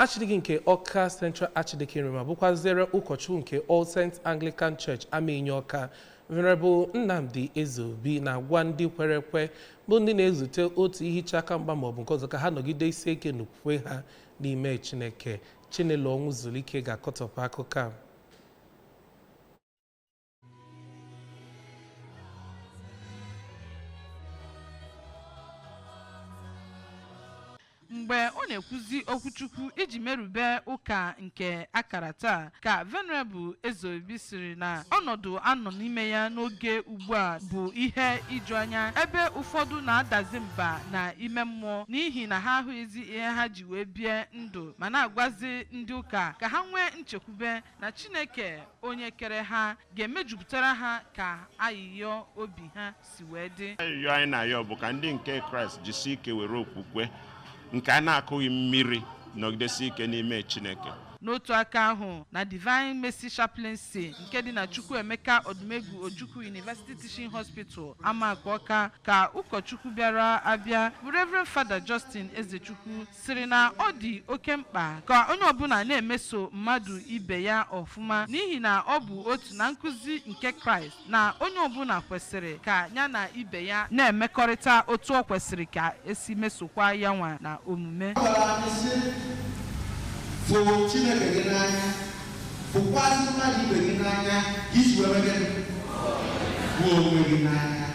Archdeacon nke Awka Central Archdeaconry ma bụkwaziere ụkọchukwu nke All Saints Anglican Church Amaenyi Awka, Venerable Nnamdi Ezeobi, na-agwa ndị kwere ekwe bụ ndị na-ezute otu ihicha aka mgba maọbụ nke ọzọ ka ha nọgide isi ike n'okwukwe ha n'ime Chineke. Chinelo Ọnwụzulike ga-akọtọpụ akụkọ a. Mgbe ọ na-ekwuzi okwuchukwu iji merube ụka nke akara taa, ka Venerable Ezeobi siri na ọnọdụ anọ n'ime ya n'oge ugbu a bụ ihe iju anya, ebe ụfọdụ na-adazi mba na ime mmụọ n'ihi na ha ahụghịzi ihe ha ji wee bie ndụ, ma na-agwazi ndị ụka ka ha nwee nchekwube na Chineke onye kere ha ga-emejupụtara ha ka ayịyọ obi ha si wee dị. Ayịyọ anyị na-ayọ bụ ka ndị nke Kraịst jisie ike were okwukwe nke a na-akụghị mmiri nọgidesi ike n'ime Chineke. N'otu aka ahụ, na Divine Mercy Chaplaincy nke dị na Chukwuemeka Odumegwu Ojukwu University Teaching Hospital, Amaku Awka, ka ụkọchukwu bịara abịa bụ Reverend Father Justin Ezechukwu siri na ọ dị oke mkpa ka onye ọbụla na-emeso mmadụ ibe ya ọfụma, n'ihi na ọ bụ otu na nkụzi nke Kraịst na onye ọbụla kwesịrị ka ya na ibe ya na-emekọrịta otu ọ kwesịrị ka esi mesokwa ya nwa na omume. Fụ Chineke gị n'anya, fụkwazị mmadụ ibe gị n'anya, iji wee gịnị hụ onwe gị n'anya.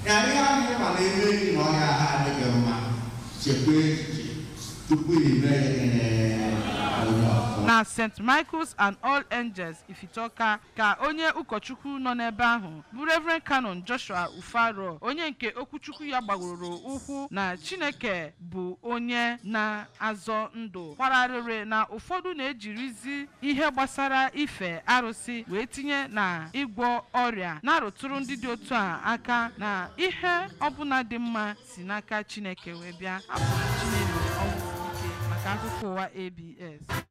Ya ihe ahụ ma na-eme gị na ọhịa ha adịghị mma, chekwa echiche tupu ime ya gịnị onye ọzọ. Na St. Michael's and All Angels Ifite Awka, ka onye ụkọchukwu nọ n'ebe ahụ bụ Reverend Canon Joshua Ufaro, onye nke okwuchukwu ya gbagoro ụkwụ na Chineke bụ onye na-azọ ndụ, kwararịrị na ụfọdụ na-ejirizi ihe gbasara ife arụsị wee tinye na ịgwọ ọrịa, na-arụtụrụ ndị dị otu a aka na ihe ọbụla dị mma si n'aka Chineke wee bịa. Abụ m Chinelo Ọnwụzulike maka akụkọ ụwa ABS.